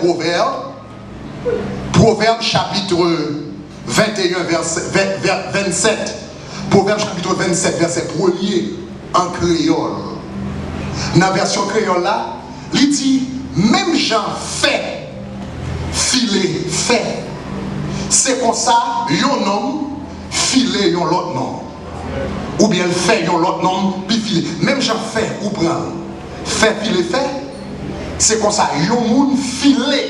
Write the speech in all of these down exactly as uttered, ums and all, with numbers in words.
Pwovèb, Pwovèb chapit venteyen, vèsè, vè-, vè-, vennsèt. Pwovèb chapit vennsèt, vèsè premye, an kreyòl. Nan vèsyon kreyòl la, li di, menm jan fè file fè, se konsa yon nonm file yon lòt nonm. Oubyen l fè yon lòt nonm pi file. Menm jan fè ou pran l, fè file fè, se konsa yon moun file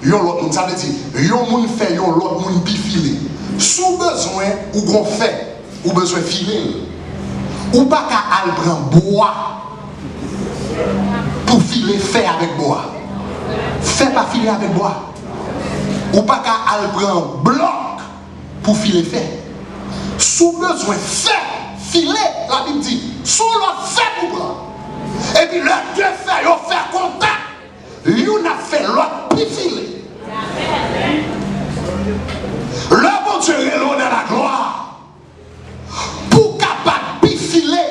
yon lòt moun. Sa vle di, yon moun fè yon lòt moun pi file. Si w bezwen ou gon fè, ou bezwen file l. Ou pa ka al pran bwa pou file fè avèk bwa. Fè pa file avèk bwa. Ou pa ka al pran blòk pou file fè. Si w bezwen fè file, Labib di, se yon lòt fè pou pran. Epi lè de fè yo fè kontak, youn ap fè lòt pi file. Lè Bondye rele w nan laglwa, pou w kapab pi file,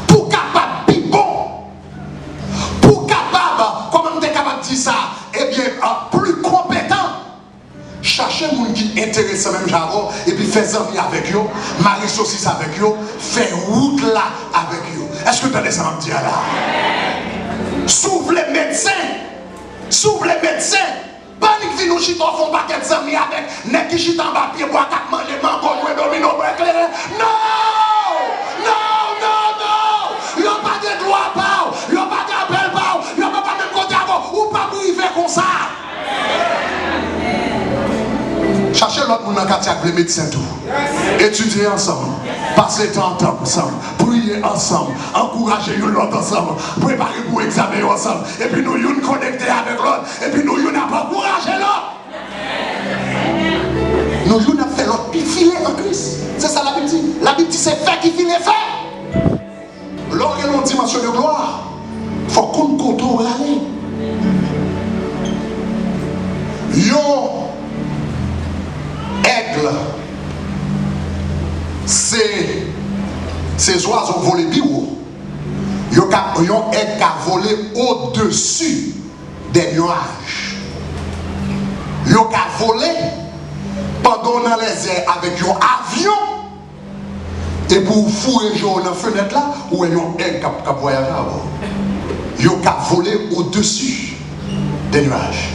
pou w kapab pi bon, pou w kapab, kòman m te kapab di sa, ebyen, ah, pli konpetan, chache moun ki enteresan menm jan avè w, epi fè zanmi avèk yo, mare sosis avèk yo, fè wout la avèk yo. Èske w tande sa m ap di a la? Si w vle medsen, si w vle medsen, pa annik vin ou chita w fè yon pakèt zanmi avèk nèg ki chita anba pye bwa k ap manje mango, jwe domino, bwè kleren. Non! Non, non, non! Yo pa gen glwa pa w, yo pa gen apèl pa w, yo pa, pa menm kote avè w, ou p ap rive konsa. Chache lòt moun nan katye a k vle medsen tou. Etidye ansanm, pase tan ansanm, priye ansanm, ankouraje youn lòt ansanm, prepare pou egzamen yo ansanm. Epi nou youn konekte avèk lòt, epi nou youn ap ankouraje lòt. Nou youn ap fè lòt pi file an Kris. Se sa Labib di. Labib di se fè ki file fè. Lè w gen yon dimansyon de glwa, fò w konn kote w prale. Yon èg, se, se zwazo k vole pi wo. Yo ka, yon èg ka vole odesi dè nyaj. Yo ka vole pandan w nan lèzè avèk yon avyon. Epi w foure je w nan fenèt la, ou wè yon èg k ap, k ap vwayaje avè w. Yo ka vole odesi dè nyaj.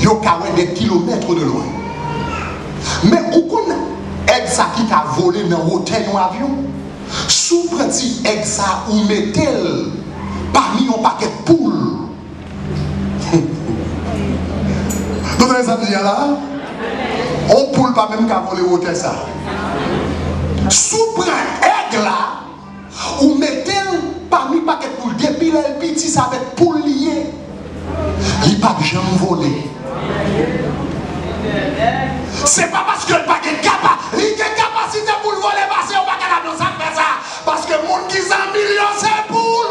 Yo ka wè dè kilomèt de lwen. Men ou konn èg sa ki ka vole nan wotè yon avyon? Si w pran ti èg sa, ou mete l pami yon pakèt poul, nou tande sa m di a la? On poul pa menm ka vole wotè sa. Si w pran èg la, ou mete l pami pakèt poul, depi lè l piti, se avèk poul li ye. Li p ap janm vole. Se pa paske l pa gen kapa-, li gen kapasite pou l vole pase yon pakèt avyon. Sa k fè sa? Paske moun ki zanmi l yo se poul.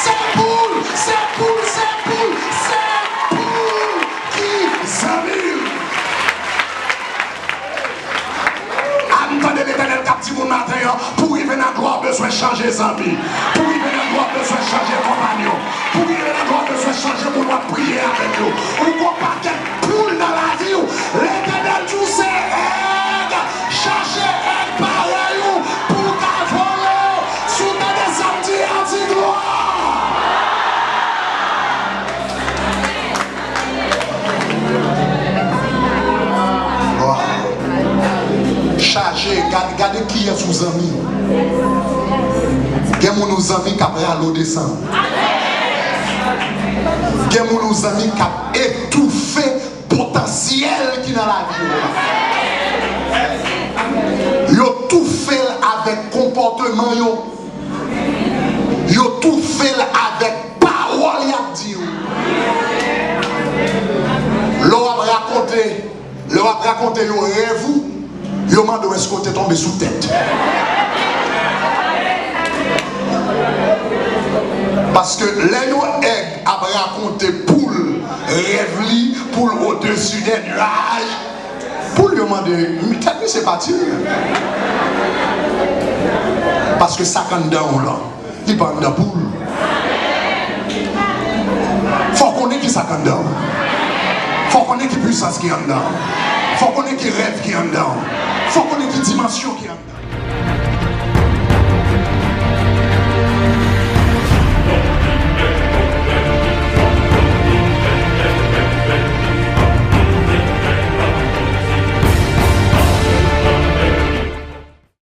Se poul, se poul, se poul, se poul ki zanmi l. A, m tande Letènèl k ap di moun maten an, pou w rive nan glwa, w bezwen chanje zanmi. Pou w rive nan glwa, w bezwen chanje konpanyon. Pou w rive nan glwa, w bezwen chanje moun w ap priye avèk yo. Ou gon pakèt poul nan lavi w. Letènèl di w se èg. Chache èg parèy ou pou w ka vole. Si w tande sa m di a, di glwa. Glwa. Chache, gade, gade kiyès ou zanmi. Gen moun ou zanmi k ap rale w desann. Gen moun ou zanmi k ap etoufe potansyèl ki nan lavi w la. Yo toufe l avèk konpòteman yo. Yo toufe l avèk pawòl y ap di w. Lè w ap rakonte, lè w ap rakonte yo rèv ou, yo mande w èske w te tonbe sou tèt. Paske lè yon èg ap rakonte poul rèv li, poul odesi dè nyaj, poul yo mande, "Mi-, tèt misye pati wi." Paske sa k anndan w lan, li pa anndan poul. Fòk w sa k anndan w. Fò w konnen ki pwisans ki anndan w. Fò w konnen ki rèv ki anndan w. Fò w konnen ki dimansyon ki anndan w.